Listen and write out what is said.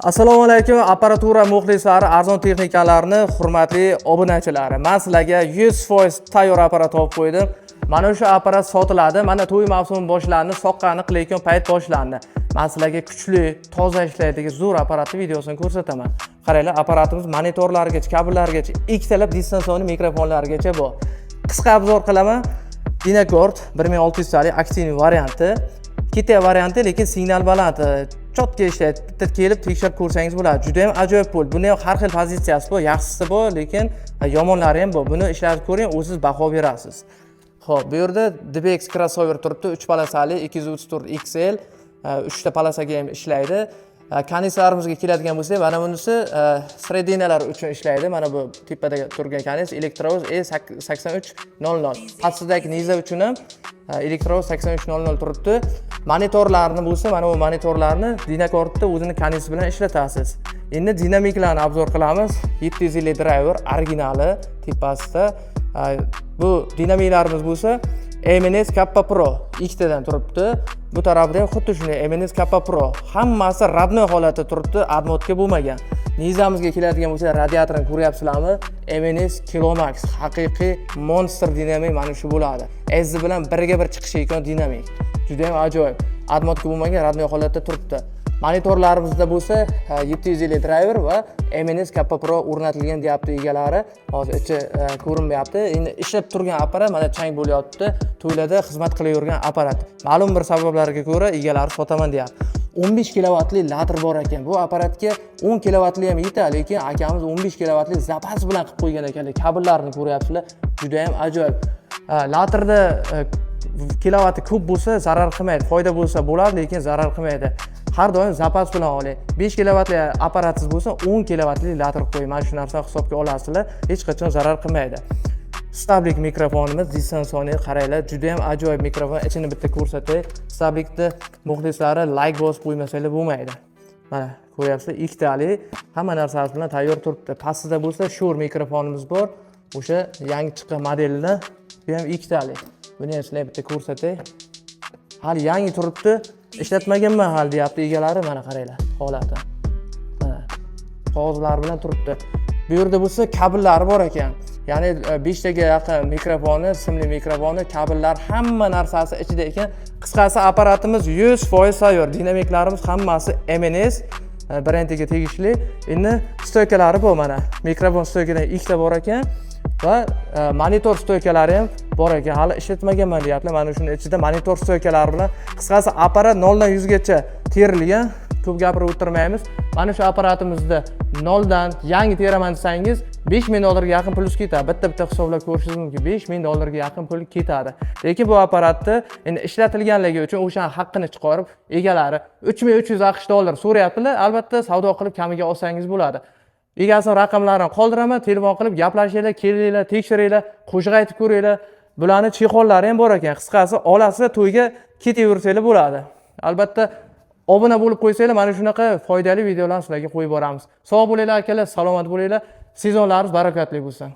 Assalomu alaykum, apparatura muxlislari, arzon texnikalarni hurmatli obunachilari. Man sizlarga 100% tayyor apparat topib qo'ydim. Mana shu apparat sotiladi. Mana to'y mavsumi boshlandi, soqqani qilayotgan payt boshlandi. Man sizlarga kuchli, toza ishlaydigan zo'r apparatni videosini ko'rsataman. Qaranglar, apparatimiz monitorlargacha, kabellargacha, ikkitalab дистанционный mikrofonlargacha bor. Qisqa обзор qilaman. Dynacord 1600 talik активный varianti. Ketyapti varianti, lekin signal baland, четко ishlaydi. Bitta kelib tekshirib ko'rsangiz bo'ladi. Juda ham ajoyib bo'ldi. Buni ham har xil pozitsiyasi bor, yaxshisi bor, lekin yomonlari ham bor. Buni ishlatib ko'ring, o'zingiz baho berasiz. Ho'p, bu yerda DBX crossover turibdi, 3 полоса li 234 XL, 3 ta полоса ga ham ishlaydi. Конец larimizga keladigan bo'lsak, mana bunisi средина lar uchun ishlaydi. Mana bu tepada turgan конец Elektrovuz E 8300. Pastidagi низа uchun ham Elektrovuz 8300 turibdi. Monitorlarni bo'lsa, mana bu monitorlarni Dynacordda o'zini конец i bilan ishlatasiz. Endi dinamiklarni обзор qilamiz. 750 driver originali tepasida. Bu dinamiklarimiz bo'lsa MNS Kappa Pro ikkitadan turibdi. Bu tarafida ham xuddi shunday MNS Kappa Pro. Hammasi родной holatda turibdi, обмотка bo'lmagan. Низа mizga keladigan bo'lsa, radiatorini ko'ryapsizlarmi? MNS Kilomax haqiqiy monster dinamik mana shu bo'ladi. S bilan birga bir chiqishi ekan dinamik. Juda ham ajoyib. Обмотка bo'lmagan, родной holatda turibdi. Monitorlarimizda bo'lsa 750 driver va MNS Kappa Pro o'rnatilgan deyapti egalari. Hozir ichi ko'rinmayapti. Endi ishlab turgan apparat, mana chang bo'lyapti. To'ylarda xizmat qilavergan apparat. Ma'lum bir sabablarga ko'ra egalari sotaman deyapti. 15 kilovatli latr bor ekan. Bu apparatga 10 kilovatli ham yetadi, lekin akamiz 15 kilovatli запас bilan qilib qo'ygan ekanlar. Kabellarni ko'ryapsizlar, juda ham ajoyib. Latrda kilovati ko'p bo'lsa zarar qilmaydi, foyda bo'lsa bo'ladi, lekin zarar qilmaydi. Har doim запас bilan oling. 5 kilovatli apparatingiz bo'lsa, 10 kilovatli latr qo'ying. Mana shu narsani hisobga olasizlar, hech qachon zarar qilmaydi. Stablik mikrofonimiz дистанционный, qaranglar, juda ham ajoyib mikrofon. Ichini bitta ko'rsatay. Stablikni muxlislari layk bosib qo'ymasanglar bo'lmaydi. Mana ko'ryapsizlar, ikkitali hamma narsasi bilan tayyor turibdi. Pastida bo'lsa Shure mikrofonimiz bor, o'sha yangi chiqqan modelini. Bu ham ikkitali. Buni ham sizlarga bitta ko'rsatay. Hali yangi turibdi, ishlatmaganman hali deyapti egalari. Mana qaranglar holati, mana qog'ozlar bilan turibdi. Bu yerda bo'lsa kabellari bor ekan, ya'ni 5 taga yaqin mikrofoni, simli mikrofoni, kabellar, hamma narsasi ichida ekan. Qisqasi, apparatimiz 100% tayyor. Dinamiklarimiz hammasi MNS brendiga tegishli. Endi стойка lari bu, mana mikrofon стойка dan ikkita bor ekan va monitor стойка lari ham bor ekan. Hali ishlatmaganman deyaptilar. Mana shuni ichida monitor стойка lari bilan, qisqasi, apparat 0 dan 100 gacha terilgan. Ko'p gapirib o'tirmaymiz. Mana shu apparatimizda 0 dan yangi teraman desangiz, 5000 dollarga yaqin pul ketadi. Bitta bitta hisoblab ko'rishingiz mumkin, 5000 dollarga yaqin pul ketadi. Lekin bu apparatni endi ishlatilganligi uchun o'shani haqqini chiqarib, egalari 3300 AQSh dollar so'rayaptilar. Albatta savdo qilib kamiga olsangiz bo'ladi. Egasini raqamlarini qoldiraman, telefon qilib gaplashinglar, kelinglar, tekshiringlar, qo'shiq aytib ko'ringlar. Bularni чехол lari ham bor ekan. Qisqasi, olasizlar, to'yga ketaversanglar bo'ladi. Albatta obuna bo'lib qo'ysanglar, mana shunaqa foydali videolarni sizlarga qo'yib boramiz. Sog' bo'linglar, akalar, salomat bo'linglar, sezonlarimiz barakatli bo'lsin.